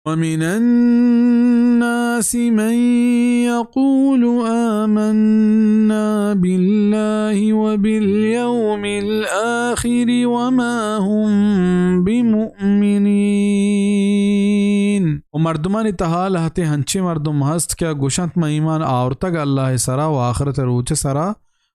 ومن الناس من يقول آمنا بالله وباليوم الآخر وما هم بمؤمنين. و مردمانی تہا لہتے ہنچیں مردم ہست کہ گوشنت ما ایمان آورتگ اللہ سرا و آخرت روچ سرا،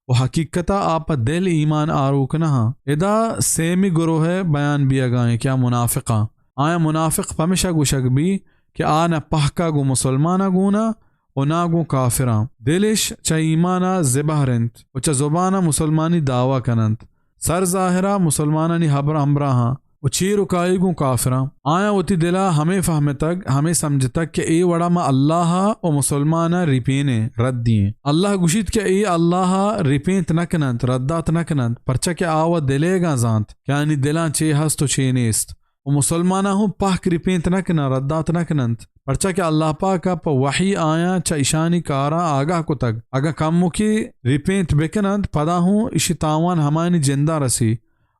و حقیقتا آ پہ دل ایمان آروک نہ آں۔ ادا سیمی گروہ بیان بیگا ایں کہ آ منافقاں۔ آیا منافق پمشا گوشگ بی کہ آ نہ پہکا گوں مسلمانا گونا و نہ گوں کافراں۔ دلش چہ ایمانا زبہر انت و چہ زبانا مسلمانی دعوی کننت۔ سر ظاہرا مسلمانانی ہبر ہمراہاں و چیر و کائی گوں کافراں۔ آیاں وتی دلا ہمے فہمتگ، ہمے سمجھتگ کہ اے وڑا ما اللہ ء و مسلمان ء ریپینیں، ردی ایں۔ اللہ گوشیت کہ اے اللہ ء ریپینت نہ کننت، ردات نہ کننت، پرچا کہ آ وت دلیگاں زانت کہ آنی دلاں چے ہست و چے نیست۔ و مسلماناں ہوں پہک ریپینت نہ کناں، ردات نہ کننت، پرچا کہ اللہ پاک ء پہ وحی آیاں چہ اشانی کاراں آگاہ کتگ۔ اگاں کمکے ریپینت بکننت، پدا ہوں اشی تاوان ہمایانی جندا رسی۔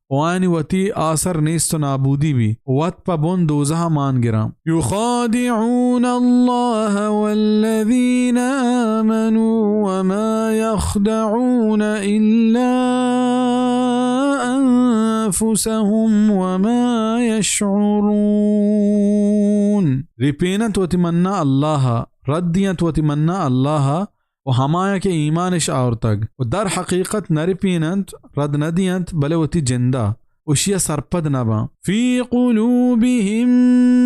و آیانی وتی آسر نیست و نابودی بی، وت پہ بن دوزہ مان گراں۔ يخادعون الله والذين آمنوا وما يخدعون إلا أنفسهم وما يشعرون۔ ریپیننت وتی منا اللہ ء، رد دینت وتی منا اللہ ء، و ہمایاں کہ ایمانش آورتگ و در حقیقت نہ رپیننت، رد نہ دینت، بلے وتی جندا اشیا سرپد نہ باں۔ في قلوبهم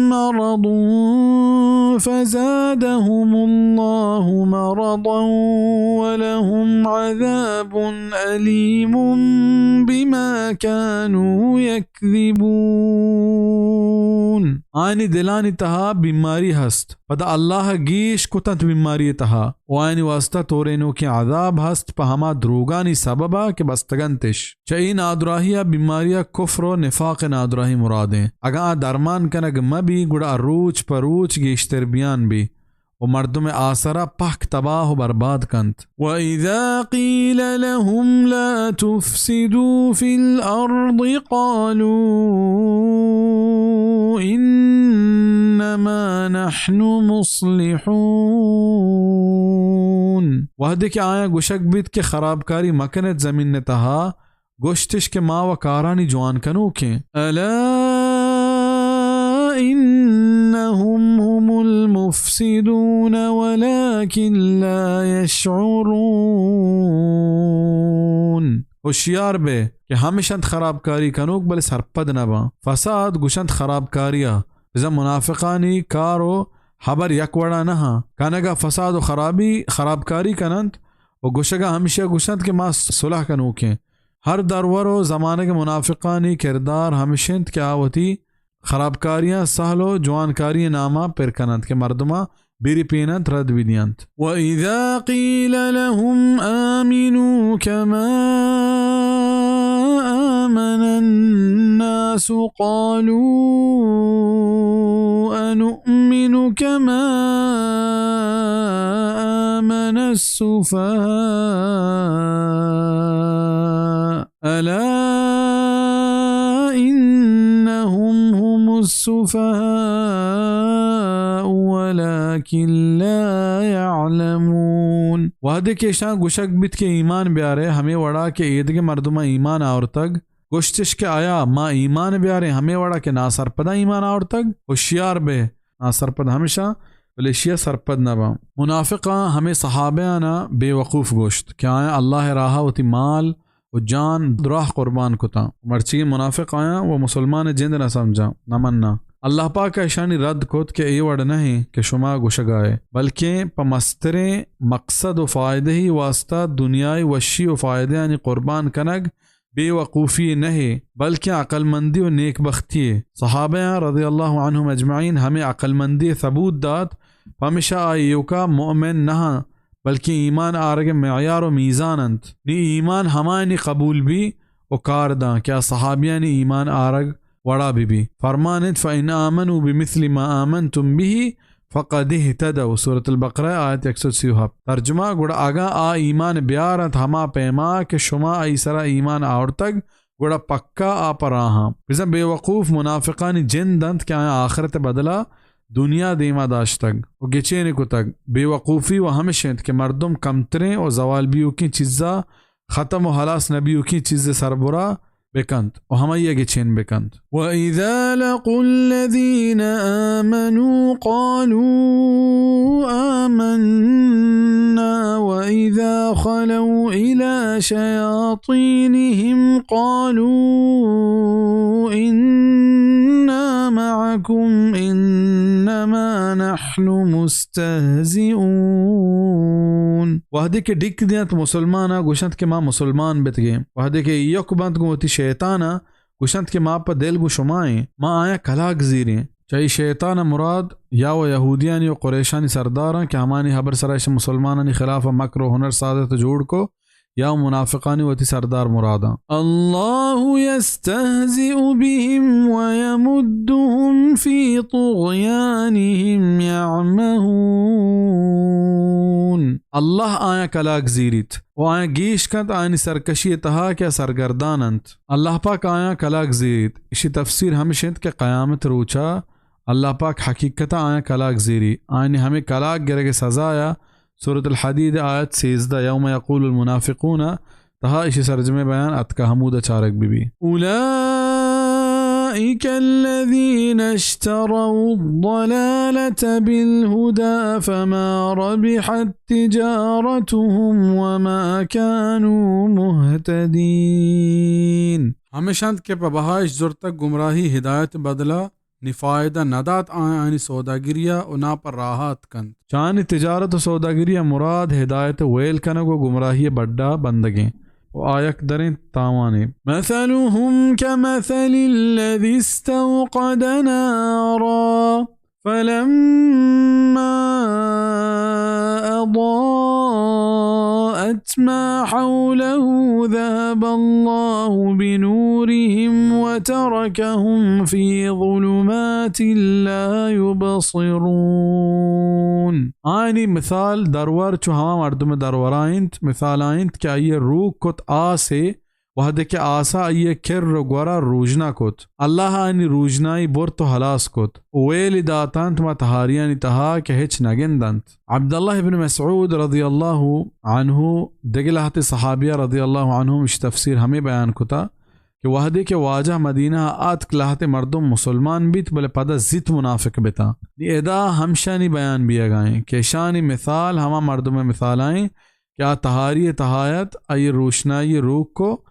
مرض فزادهم الله مرضا ولهم عذاب أليم بما كانوا يكذبون۔ آنی دلانی تہا بیماری ہست، پدا اللہ گیش کتنت بیماری تہا۔ و آیانی واسطہ تورینوکیں عذاب ہست پہ ہما دروگانی سببا کہ بستگنتش۔ چہ اے نادراہیا، بیماریا، کفر و نفاق نادراہی مرادیں۔ اگاں آ درمان کنگ مہ بی، گڑا آ روچ پہ روچ گیشتر بیان بی و مردم آسرا پہک تباہ و برباد کنت۔ وإذا قيل لهم لا تفسدوا في الأرض قالوا إنما نحن مصلحون۔ وہدے کہ آیاں گوشگ بیت کہ خرابکاری مکنت زمین تہا، گوشتش کہ ما و کارانی جوان کنوکیں۔ ألا إنهم هم المفسدون ولكن لا يشعرون۔ ہوشیار بے کہ ہمشنت خرابکاری کنوک، بلے سرپد نہ باں۔ فساد گوشنت خرابکاریا۔ بزاں منافقانی کار و ہبر یک وڑا نہ ہاں۔ کنگا فساد و خرابی، خرابکاری کننت و گوشگا ہمشیا گوشنت کہ ما صلح کنوکیں۔ ہر درور و زمانگ منافقانی کردار ہمش انت کہ آ وتی خرابکاریاں سہل و جوانکاری ناما پر کننت کہ مردماں بری پیننت، رد بدینت۔ وإذا قيل لهم آمنوا كما آمن الناس قالوا أنؤمن كما آمن السفهاء ألا إنهم هم السفهاء ولكن لا يعلمون۔ وہدے کہ اشاں گوشگ بیت کہ ایمان بیارے، ہمے وڑا کہ ایدگہ مردماں ایمان آورتگ، گوشتش کہ آیا ما ایمان بیاریں، ہمے وڑا کہ ناسرپداں ایمان آورتگ؟ ہوشیار بے، ناسرپد ہمشاں، بلے اشیا سرپد نہ باں۔ منافقاں ہمے صحابیانا بے وقوف گوشت کہ آیاں اللہ راہا وتی مال و جان دراہ قربان کتاں، مرچی منافق آیاں و مسلمان جند نہ سمجھاں، نہ مناں۔ اللہ پاک اشانی رد کت کہ اے وڑ نہ ایں کہ شما گوشگائے، بلکیں پہ مستریں مقصد و فائدہی واسطہ دنیای وشی و فائدہانی قربان کنگ بے وقوفی نہ ایں، بلکیں عقلمندی و نیکبختی ایں۔ صحابیاں رضی اللہ عنہم اجمعین ہمے عقلمندی ثبوت دات، پمشا آ ایوکا مؤمن نہ آں، بلکیں ایمان آرگ معیار و میزان انت۔ نی ایمان ہمایانی قبول بی و کار داں کہ آ صحابیانی ایمان آرگ وڑا بہ بی۔ فرمان انت، فإن آمنوا بمثل ما آمنتم به فقد اهتدوا، سورة البقرہ، آیت یک سد سی و ہفت۔ ترجمہ، گڑا اگاں آ ایمان بیار انت ہما پیما کہ شما آئی سرا ایمان آورتگ، گڑا پکا آ پہ راہاں۔ بزاں بے وقوف منافقانی جند انت کہ آیاں آخرت بدلا دنیا دیما داشتگ و گچین کتگ۔ بے وقوفی و ہمش انت کہ مردم کمتریں و زوال بیوکیں چیزا ختم و ہلاس نہ بیوکیں چیز سربرا بکنت و ہمائی گچین بکنت۔ وَإِذَا لَقُوا الَّذِينَ آمَنُوا قَالُوا آمَنَّا وَإِذَا خَلَوْا إِلَى شَيَاطِينِهِمْ قَالُوا إِنَّا مَعَكُمْ إِنَّمَا نَحْنُ مُسْتَهْزِئُونَ۔ وہدے کہ ڈیک دینت مسلمانا گوشنت کہ ما مسلمان بتگیں۔ وہدے کہ یک بنت گوں وتی شیطانا گوشنت کہ ما پہ دل گوں شمائیں، ما آیاں کلاگ زیریں۔ چہ اے شیطان ء مراد یا و یہودیانی و قریشانی سرداراں کہ ہمانی ہبر سرا اش مسلمانانی خلاف ء مکر و ہنر سازت و جوڑ کو، یا و منافقانی وتی سردار مراداں۔ الله يستهزئ بهم ويمدهم في طغيانهم يعمهون۔ اللہ آیاں کلاگ زیریت و آیاں گیش کنت آیانی سرکشی ء تہا کہ آ سرگردان انت۔ اللہ پاک آیاں کلاگ زیریت۔ اشی تفسیر ہمش انت کہ قیامت روچا اللہ پاک حقیقتا آیاں کلاگ زیری۔ آیانی ہمے کلاگ گرگ ء سزایا سورۃ الحدید آیت سیزدہ، یوم یقول المنافقون، تہا اشی سرجمیں بیان اتکا، ہمودا چارگ بہ بی۔ أولئك الذين اشتروا الضلالة بالهدى فما ربحت تجارتهم وما كانوا مهتدين۔ ہمش انت کہ پہ بہائش زرتگ گمراہی ہدایت بدلا نی فائدہ نہ دات آیانی سوداگریا و نا پہ راہ اتکنت۔ چہ آیانی تجارت و سوداگریا مراد ہدایت ویل کنگ و گمراہی بڈا بندگیں و آ یک دریں تاوانے۔ مثلهم كمثل الذي استوقد نارا فلما أضاءت ما حوله ذهب الله بنورهم وتركهم في ظلمات لا يبصرون۔ آیانی مثال درور چو ہما مردم درورا انت، مثالا انت کہ آئی روک کت آسے، وہدے کہ آسا آئی ء کر و گورا روژنا کت، اللہ آنی روژنائی برت و ہلاس کت و ویلی داتنت ما تہاریانی تہا کہ ہچ نگندنت۔ عبداللہ ابن مسعود رضی اللہ عنہ دگہ لہتے صحابیہ رضی اللہ عنہم اش تفسیر ہمے بیان کتا کہ وہدے کہ واجہ مدینہ آتک لہتے مردم مسلمان بیت بلے پدا زیت منافق بتا۔ نی ادا ہمشانی بیان بیگائیں کہ اشانی مثال ہما مردم مثالائیں کہ آ تہاری ء تہا ات، آئی ء روشنائی ء روک کو،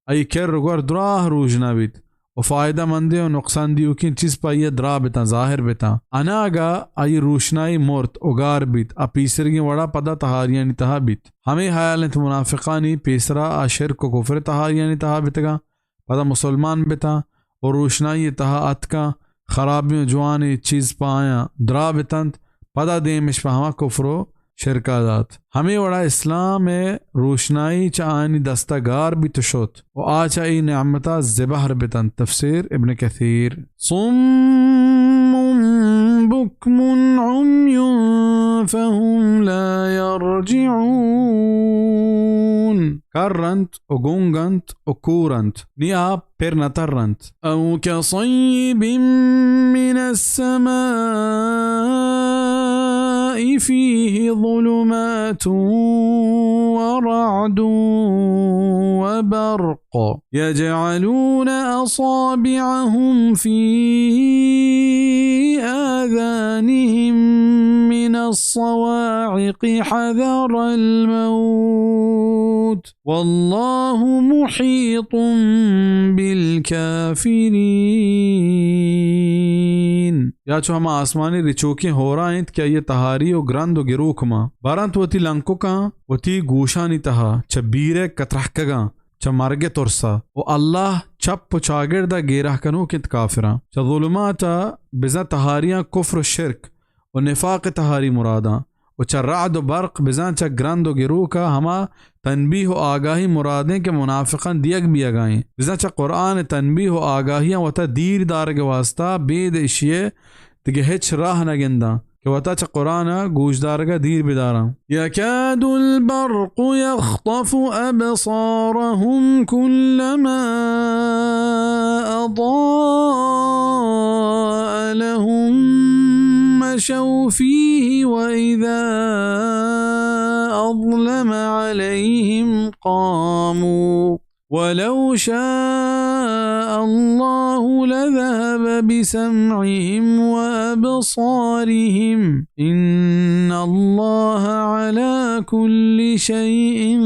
آئی ء کر و گور دراہ روژنا بیت و فائدہ مندیں و نقصان دیوکیں چیز پہ آئی ء درا بتاں، ظاہر بتاں۔ اناگہ آئی ء روشنائی مرت و گار بیت، آ پیسرگیں وڑا پدا تہاریانی تہا بیت۔ ہمے حیال انت منافقانی، پیسرا آ شرک و کفر ء تہاریانی تہا بتگاں، پدا مسلمان بتاں و روشنائی ء تہا اتکاں، خرابیں و جوانیں چیز پہ آیاں درا بتنت، پدا دیمش پہ ہما کفر و شرکا دات۔ ہمے وڑا اسلام ء روشنائی چہ آیانی دستا گار بیت و شت و آ چہ اے نعمتا زبہر بتنت۔ تفسیر ابن کثیر۔ صم بكم عمي فهم لا يرجعون۔ کر انت و گنگ انت و کور انت، نی آ پر نہ تر انت۔ أو كصيب من السماء فيه ظلمات ورعد وبرق يجعلون أصابعهم في آذانهم من الصواعق حذر الموت والله محيط بالكافرين۔ یا چو ہما آسمانی رچوکیں ہورا انت کہ آئی ء تہاری و گرند و گروک ماں برنت وتی لنککاں وتی گوشانی تہا چہ بیر ء کترہکگاں چہ مرگ ء ترسا و اللہ چپ و چاگرد ء گیرہ کنوک انت کافراں۔ چہ ظلمات ء بزاں تہاریاں کفر و شرک و نفاق ء تہاری مراداں و چہ رعد و برق بزاں چہ گرند و گروک ء ہما تنبیہ و آگاہی مرادیں کہ منافقاں دیگ بیگائیں۔ بزاں چہ قرآن ء تنبیہ و آگاہیاں وتا دیر دارگ ء واسطہ بید اشی ء دگہ ہچ راہ نہ گنداں کہ وتا چہ قرآن ء گوشدارگ ء دیر بداراں۔ يكاد البرق يخطف أبصارهم كلما أضاء لهم يغشوا فيه وإذا أظلم عليهم قاموا ولو شاء الله لذهب بسمعهم وأبصارهم إن الله على كل شيء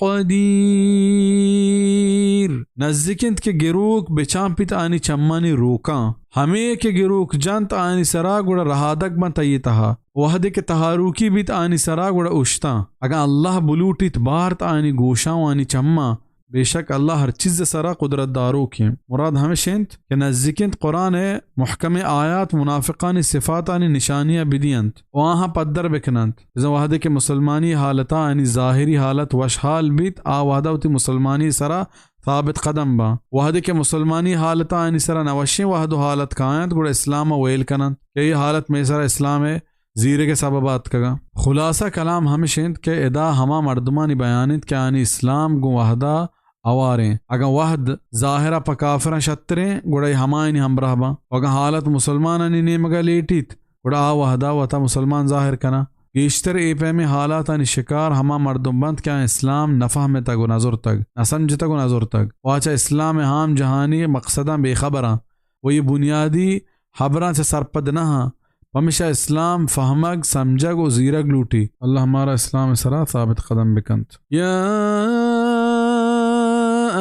قدير. نزیک انت کہ گروک بچانپیت آنی چمانی روکاں۔ ہمے کہ گروک جنت آنی سرا گڑا رہادگ بنت آئی تہا۔ وہدے کہ تہاروکی بیت آنی سرا گڑا اشتاں۔ اگاں اللہ بلوٹیت بارت آنی گوشاں و آنی چماں۔ بے شک اللہ ہر چیز سرا قدرت داروکیں۔ مراد ہمش انت کہ نزیک انت قرآن ء محکم آیات منافقانی صفاتانی نشانیاں بدینت و آہاں پدر بکننت۔ بزاں وہدے کہ مسلمانی حالتا آنی ظاہری حالت وشحال بیت، آ وہدا وتی مسلمانی سرا ثابت قدم باں۔ وہدے کہ مسلمانی حالتا آنی سرا نوشیں وہد و حالت کاینت، گڑا اسلام ء ویل کننت کہ اے حالت مئے سرا اسلام ء زیرگ ء سبب ء اتکگاں۔ خلاصہ کلام ہمش انت کہ ادا ہما مردمانی بیان انت کہ آنی اسلام گوں وہدا اواریں۔ اگاں وہد ظاہرا پہ کافراں شتریں، گڑا اے ہمایانی ہمراہ باں۔ و اگاں حالت مسلمانانی نیمگا لیٹیت، گڑا آ وہدا وتا مسلمان ظاہر کناں۔ گیشتر اے پیمیں حالاتانی شکار ہما مردم بنت کہ آیاں اسلام نہ فہمتگ و نہ زرتگ، نہ سمجھتگ و نہ زرتگ۔ و آ چہ اسلام ء عام جہانی مقصداں بے خبراں و اے بنیادی ہبراں چہ سرپد نہ آں۔ پمیشا اسلام فہمگ، سمجھگ و زیرگ لوٹی۔ اللہ مارا اسلام ء سرا ثابت قدم بکنت۔ يا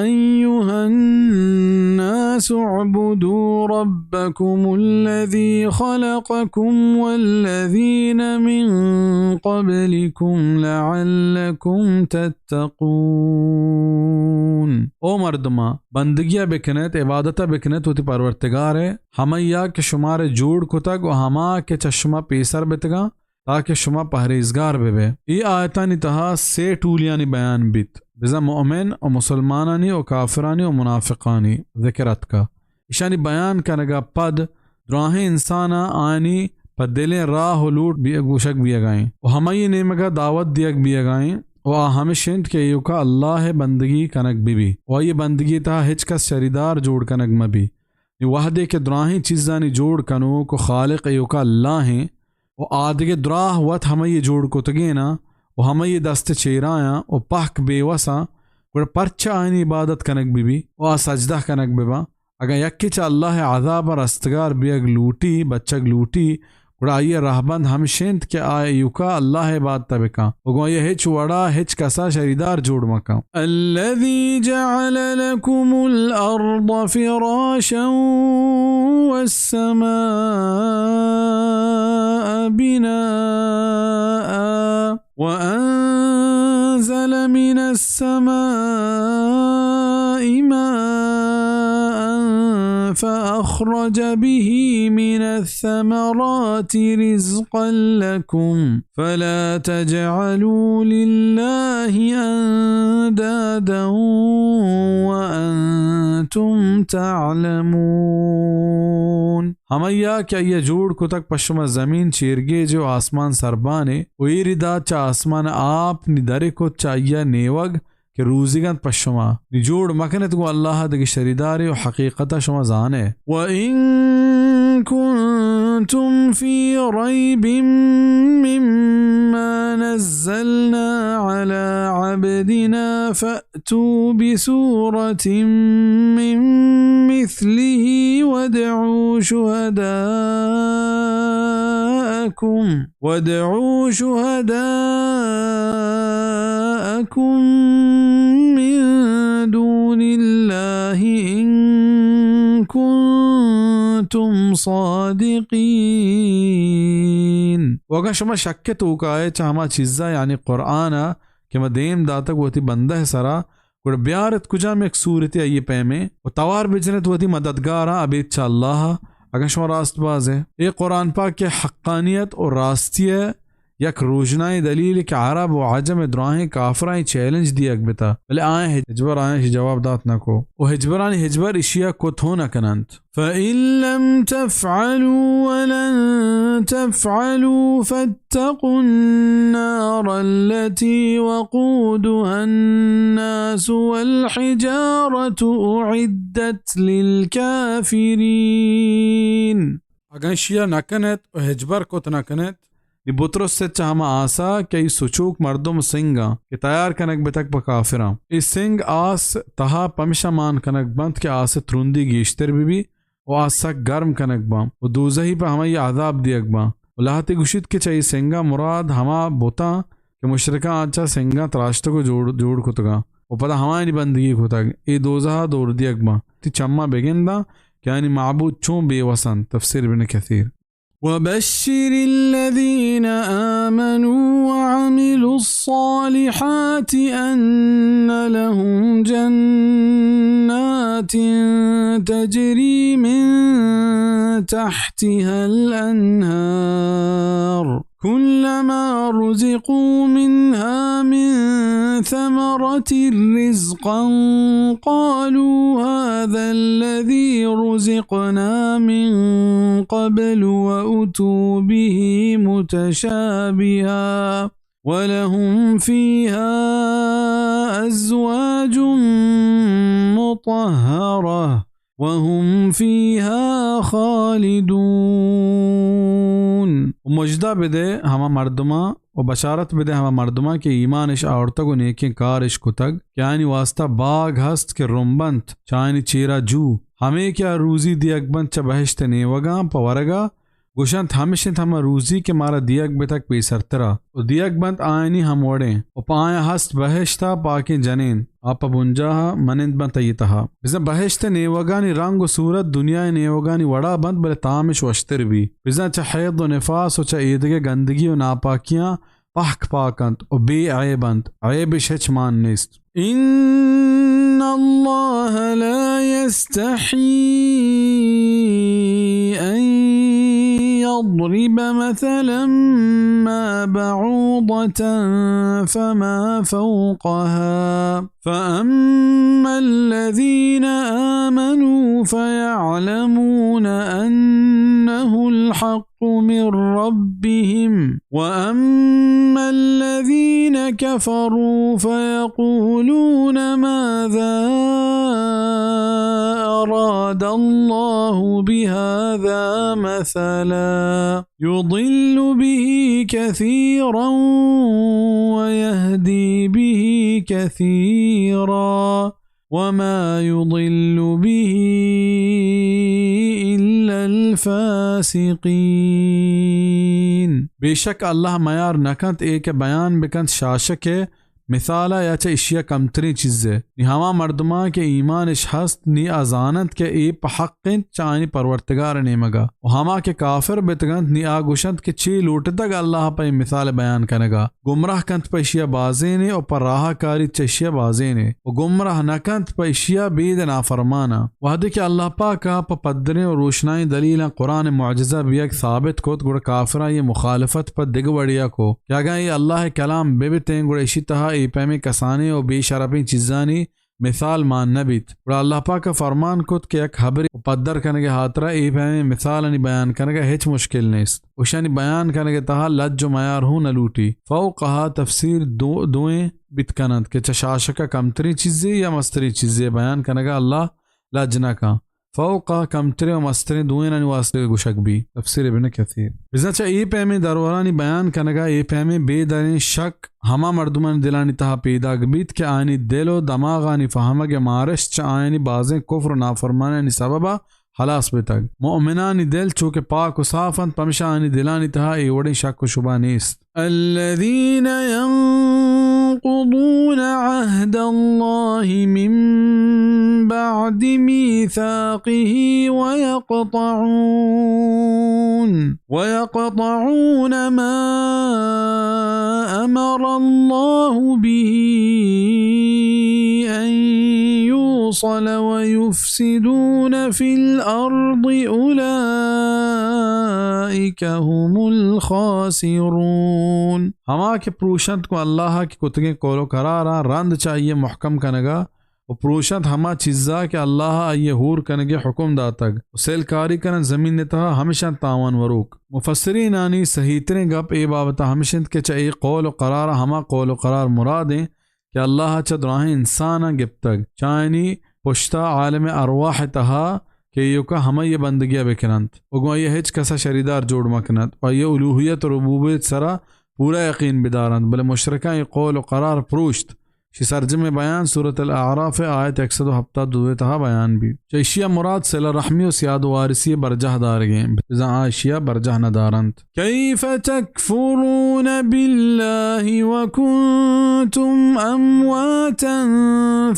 أيها الناس اعبدوا ربكم الذي خلقكم والذين من قبلكم لعلكم تتقون۔ او مردماں، بندگیا بکنیت، عبادتا بکنیت وتی پرورتگار ء، ہمئیا کہ شمارا جوڑ کتگ و ہما کہ چہ شما پیسر بتگاں، تاکہ شما پہریزگار بہ بئے۔ اے آیتانی تہا سے ٹولیانی بیان بیت، بزاں مؤمن و مسلمانانی و کافرانی و منافقانی ذکر اتکا۔ ایشانی بیان کنگا پد دراہیں انساناں آیانی پہ دلیں راہ و لوٹ بی-، گوشگ بیگا ایں و ہمائی نیمگا دعوت دیگ بیگا ایں و آ ہمش انت کہ ایوکا اللہ ء بندگی کنگ بہ بی و آئی بندگی تہا ہچ کس شریدار جوڑ کنگ مہ بی۔ نی وہدے کہ دراہیں چیزانی جوڑ کنوک و خالق ایوکا اللہ ایں و آ دگہ دراہ وت ہمئی جوڑ کتگیناں و ہمئی دست چیرایاں و پہک بے وساں، گڑا پرچا آیانی عبادت کنگ بہ بی و آ سجدہ کنگ بہ باں؟ اگاں یکے چہ اللہ ء عذاباں رستگار بیگ لوٹی، بچگ لوٹی، گڑا آئی ء رہبند ہمش انت کہ آ ایوکا اللہ ء عبادت ء بکاں و گوں آئی ء ہچ وڑا ہچ کسا شریدار جوڑ مکاں۔ الذي جعل لكم الأرض فراشا والسماء بناء وأنزل من السماء ماء فأخرج به من الثمرات رزقا لكم فلا تجعلوا لله أندادا وأنتم تعلمون۔ ہمائی ء کہ آئی ء جوڑ کتگ پہ شما زمین چیرگیج و آسمان سربانے و ایری دات چہ آسمان ء آپ نی درے کت چہ آئی ء نیوگ کہ روزیگ انت پہ شما۔ نی جوڑ مکنت گوں اللہ ء دگہ شریدارے و حقیقت ء شما زانئے۔ وإن كنتم في ريب مما نزلنا على عبدنا فأتوا فأتوا بسورة من مثله وادعوا شهداءكم، وادعوا شهداءكم من دون الله إن كنتم صادقين۔ و اگاں شما شک ء توکا ئے چہ ہما چیزا، یعنی قرآن ء، کہ ما دیم داتگ وتی بندہ ء سرا، گڑا بیارت کجام یک سورتے آئی ء پیمیں و توار بجنت وتی مددگاراں ابید چہ اللہ ء، اگاں شما راست باز ئے۔ اے قرآن پاک کہ حقانیت و راستی ء یک روژنائیں دلیلے کہ عرب و عجم ء دراہیں کافراں چیلنج دیگ بتا، بلے آیاں ہچبر آیاں اشی جواب دات نہ کو و ہچبرانی ہچبر اشی ء کت ہوں نہ کننت۔ فإن لم تفعلوا ولن تفعلوا فاتقوا النار التي وقودها الناس والحجارة أعدت للكافرين۔ اگاں ایشی ءَ نہ کن ایت ءُ ہچبر کت نہ کن ایت۔ نی بترس ایت چہ ہما آس ءَ کہ آئی سچوک مردم ءُ سنگ آں کہ تیار کنگ بتگ پہ کافراں۔ اے سنگ آس تہا پمشا مان کنگ بنت کہ آس ءِ ترندی گیشتر بہ بی ءُ آ سک گرم کنگ باں ءُ دوزہی پہ ہمائی ءَ عذاب دیگ باں۔ ءُ لہتے گوشیت کہ چہ اے سنگ ءَ مراد ہما بتاں کہ مشرکاں آ چہ سنگاں تراشتگ ءُ جوڑ، جوڑ کتگاں ءُ پدا ہمایانی بندگی کتگ، اے دوزہ ءَ دور دیگ باں۔ تئی چماں بگنداں کہ آیانی معبود چون بے وس انت۔ تفسیر ابن کثیر۔ وبشر الذين آمنوا وعملوا الصالحات أن لهم جنات تجري من تحتها الأنهار كلما رزقوا منها من ثمرة رزقا قالوا هذا الذي رزقنا من قبل وأتوا به متشابها ولهم فيها أزواج مطهرة وهم فيها خالدون۔ ءُ مژدہ بدئے ہما مردماں ءُ بشارت بدئے ہما مردماں کہ ایمان اش آورتگ ءُ نیکیں کار اش کتگ کہ آیانی واسطہ باگ ہست کہ رمب انت چہ آیانی چیرا جو، ہمے کہ آ روزی دیگ بنت چہ بہشت ءِ نیوگاں پہ ورگا گوشنت، ہمش انت ہما روزی کہ مارا دیگ بتگ پیسرترا، ءُ دیگ بنت آیانی ہم وڑیں، ءُ پہ آیاں ہست بہشتا پاکیں جنین، آ پہ بنجاہا منند بنت آئی تہا۔ بزاں بہشت ءِ نیوگانی رنگ ءُ صورت دنیا ءِ نیوگانی وڑا بنت، بلے تامش وشتر بی۔ بزاں چہ حیض ءُ نفاس ءُ چہ ایدگہ گندگی ءُ ناپاکیاں پہک پاک انت ءُ بے عیب انت، عیبش ہچ مان نیست۔ إن الله لا يستحيي أن يضرب مثلا ما بعوضة فما فوقها، فأما الذين آمنوا فيعلمون أنه الحق من ربهم، وأما الذين كفروا فيقولون ماذا أراد الله بهذا مثلا يضل به كثيرا ويهدي به كثيرا وما يضل به إلا الفاسقين۔ بے شک اللہ میار نہ کنت اے کہ بیان بکنت شاشک ءِ مثالا یا چہ اشیا کمتریں چیزے۔ نی ہما مردماں کہ ایمان اش ہست، نی آ زاننت کہ اے پہ حق انت چہ آیانی پرورتگار ءِ نیمگا۔ ءُ ہما کہ کافر بتگنت، نی آ گوشنت کہ چے لوٹتگ اللہ پہ اے مثال بیان کنگا؟ گمراہ کنت پہ اشیا بازینے ءُ پہ راہ کاریت چہ اشیا بازینے ءُ گمراہ نہ کنت پہ اشیا بید نافرمانا۔ وہدے کہ اللہ پاکا پہ پدریں ءُ روشنائیں دلیلاں قرآن معجزہ بیگ ثابت کت، گڑا کافراں اے مخالفت پہ دگہ وڑیا کو کہ اگاں اے اللہ ءِ کلام بہ بتیں، گڑا اشی تہا اے پیمیں کسانیں ءُ بے شرپیں چیزانی مثال مان نہ بیت۔ گڑا اللہ پاک ءَ فرمان کت کہ یک ہبرے پدر کنگ ءِ ہاترا اے پیمیں مثالانی بیان کنگ ءَ ہچ مشکل نیست۔ اشانی بیان کنگ ءِ تہا لج ءُ میار ہوں نہ لوٹی۔ فوقها تفسیر دو، دوئیں بیت کننت کہ چہ شاشک ءَ کمتریں چیزے یا مستریں چیزے بیان کنگ ءَ اللہ لج نہ کن۔ فوق ءَ کمتریں ءُ مستریں دوئینانی واسطہ گوشگ بی۔ تفسیر ابن کثیر۔ بزاں چہ اے پیمیں درورانی بیان کنگ ءَ اے پیمیں بے دریں شک ہما مردمانی دلانی تہا پیداک بیت کہ آیانی دل ءُ دماغانی فہمگ ءِ مارشت چہ آیانی بازیں کفر ءُ نافرمانیانی سبب ءَ ہلاس بتگ۔ مؤمنانی دل چو کہ پاک ءُ صاف انت، پمشا آیانی دلانی تہا اے وڑیں شک ءُ شبہ نیست۔ الذين ينقضون عهد الله من بعد ميثاقه ويقطعون، ويقطعون ما أمر الله به أن يوصل ويفسدون في الأرض أولئك هم الخاسرون۔ ہما کہ پروشنت گوں اللہ ءَ کہ کتگیں قول ءُ قراراں رند چہ آئی ءَ محکم کنگ ءَ ءُ پروشنت ہما چیز ءَ کہ اللہ ءَ آئی ءَ ہور کنگ ءِ حکم داتگ ءُ سیل کاری کننت زمین ءِ تہا، ہمشاں تاوان وروک۔ مفسرینانی صحیح تریں گپ اے بابت ءَ ہمش انت کہ چہ اے قول ءُ قرار ءَ ہما قول ءُ قرار مراد انت کہ اللہ ءَ چہ دراہیں انساناں گپتگ، چہ آیانی پشتا عالم ارواح ءِ تہا کہ ایوکا ہمائی بندگی ء بکننت و گوں آئی ء ہچ کس ء شریدار جوڑ مکننت و آئی ء الوہیت و ربوبیت سرا پورا یقین بدارنت، بلے مشرکاں اے قول و قرار پروشت۔ شی سرجمیں بیان سورۃ الاعراف ء آیت یک سد و ہپتاد و دو ء تہا بیان بیت۔ چہ ایشی ء مراد صلہ رحمی و سیاد و وارثی ء برجاہ دارگیں، بزاں آ ایشی ء برجاہ نہ دارنت۔ كيف تكفرون بالله وكنتم أمواتا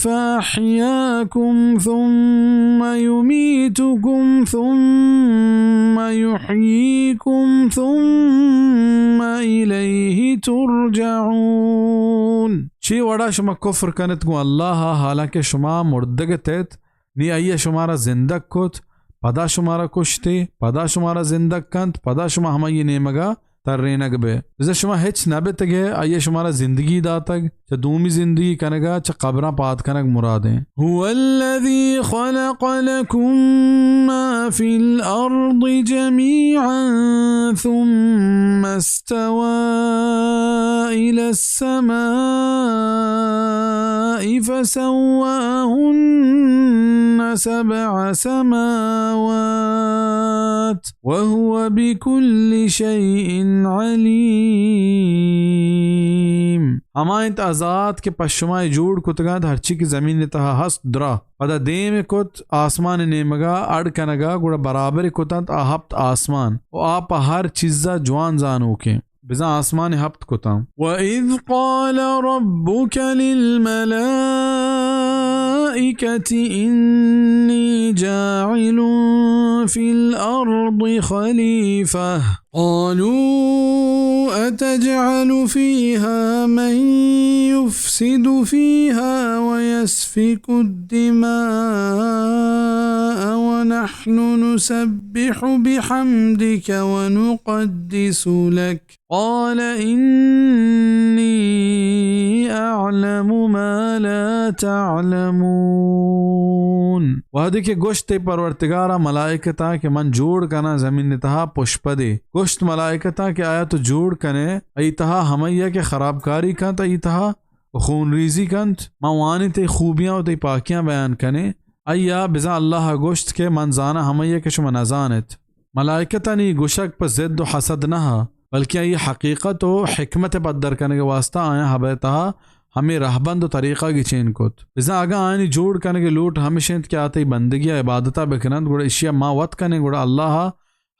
فأحياكم ثم يميتكم ثم يحييكم ثم إليه ترجعون۔ چے وڑا شما کفر کنت گوں اللہ ء، حالانکہ شما مردگ ات ات؟ نی آئی ء شمارا زندگ کت، پدا شمارا کشتے، پدا شمارا زندگ کنت، پدا شما ہمائی نیمگا ترینگ بئے۔ بزاں شما ہچ نہ بتگئے، آئی ء شمارا زندگی داتگ، چہ دومی زندگی کنگا چہ قبراں پاد کنگ مرادیں۔ هو الذي خلق لكم ما في الأرض جميعا ثم استوى إلى السماء فسواهن سبع سماوات وهو بكل شيء عليم۔ ہما انت آ ذات کہ پہ شما جوڑ کتگ انت ہرچی کہ زمین ء تہا ہست درا، پدا دیم ء کت آسمان ء نیمگا اڈ کنگا، گڑا برابر کت انت آ ہپت آسمان و آ پہ ہر چیزا جوان زانوکیں۔ بزاں آسمان ہپت کتاں۔ وَإِذْ قَالَ رَبُّكَ لِلْمَلَائِكَةِ إِنِّي جَاعِلٌ فِي الْأَرْضِ خَلِيفَةً قَالُوا أَتَجْعَلُ فِيهَا مَن يُفْسِدُ فِيهَا وَيَسْفِكُ الدِّمَاءَ وَنَحْنُ نُسَبِّحُ بِحَمْدِكَ وَنُقَدِّسُ لَكَ قال إني أعلم ما لا تعلمون۔ وہدے کہ گوشت تئی پرورتگارا ملائکتاں کہ من جوڑ کناں زمین تہا پشپدے۔ گوشت ملائکتاں کہ آیا تو جوڑ کنے، ای تہا ہمیا کہ خرابکاری کنت، ای تہا خون ریزی کنت، ما وانی تئی خوبیاں و تئی پاکیاں بیان کنیں۔ آیا بزاں اللہ گوشت کہ من زاناں ہمیا کہ شما نزانت۔ ملائکتانی گوشگ پہ ضد و حسد نہ، بلکیں آئی حقیقت و حکمت پدر کنگ واسطہ آیاں ہبہ تہا ہمے رہبند و طریقہ گچین کت۔ بزاں اگاں آیانی جوڑ کنگ لوٹ ہمش انت کہ آ تئی بندگی ء عبادتا بکننت، گڑا اشیا ما وت کنیں، گڑا اللہ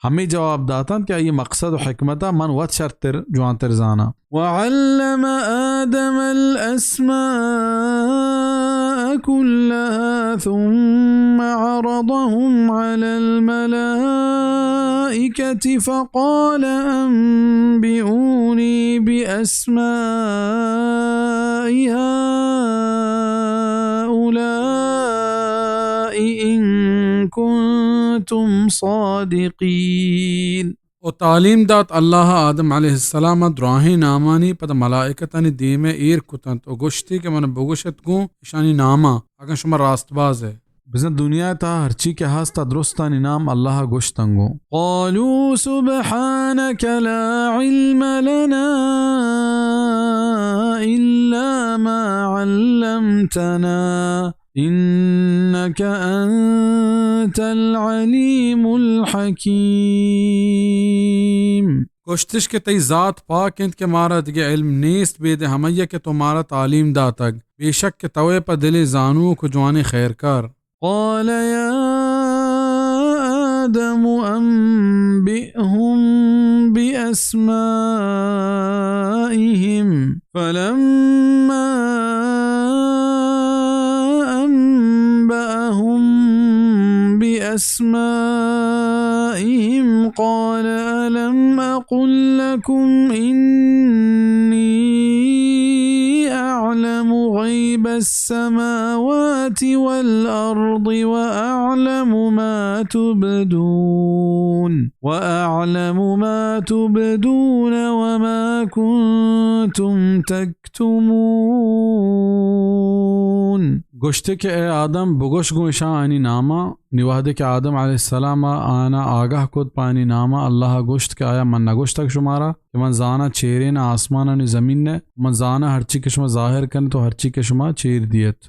ہمے جواب داتنت کہ آئی مقصد و حکمتا من وت شرتر جوانتر زاناں۔ وعلم آدم الأسماء كلها ثم عرضهم على الملائكة فقال أنبئوني بأسماء هؤلاء إن كنتم صادقين۔ و تعلیم دات اللہ آدم علیہ السلام ء دراہیں نامانی، پدا ملائکتانی دیم ء ایر کتنت و گوشتی کہ من بگوشت گوں اشانی ناماں، اگاں شما راست باز ئے۔ بزاں دنیا ء تہا ہرچی کہ ہست آ درستانی نام اللہ ء گوشتنگوں۔ قالوا سبحانك لا علم لنا إلا ما علمتنا إنك أنت العليم الحكيم۔ گوشتش کہ تئی ذات پاک انت کہ مارا دگہ علم نیست بیدے ہمیا کہ تو مارا تعلیم داتگ، بے شک کہ توئے پہ دلیں زانوک و جوانیں خیرکار۔ قال يا آدم أنبئهم بأسمائهم فلما أنبأهم بأسمائهم قال ألم أقل لكم إني أعلم غيب السماوات والأرض وأعلم ما تبدون، وأعلم ما تبدون وما كنتم تكتمون۔ گوشتے کہ اے آدم، بگوش گوں اشاں آنی ناماں۔ نی وہدے کہ آدم علیہ السلام ء آیانا آگاہ کت پہ آنی ناماں، اللہ ء گوشت کہ آیا من نگوشتگ شمارا کہ من زاناں چیرین آسمانانی زمین ء، من زاناں ہرچی کہ شما ظاہر کنت و ہرچی کہ شما چیر دیت۔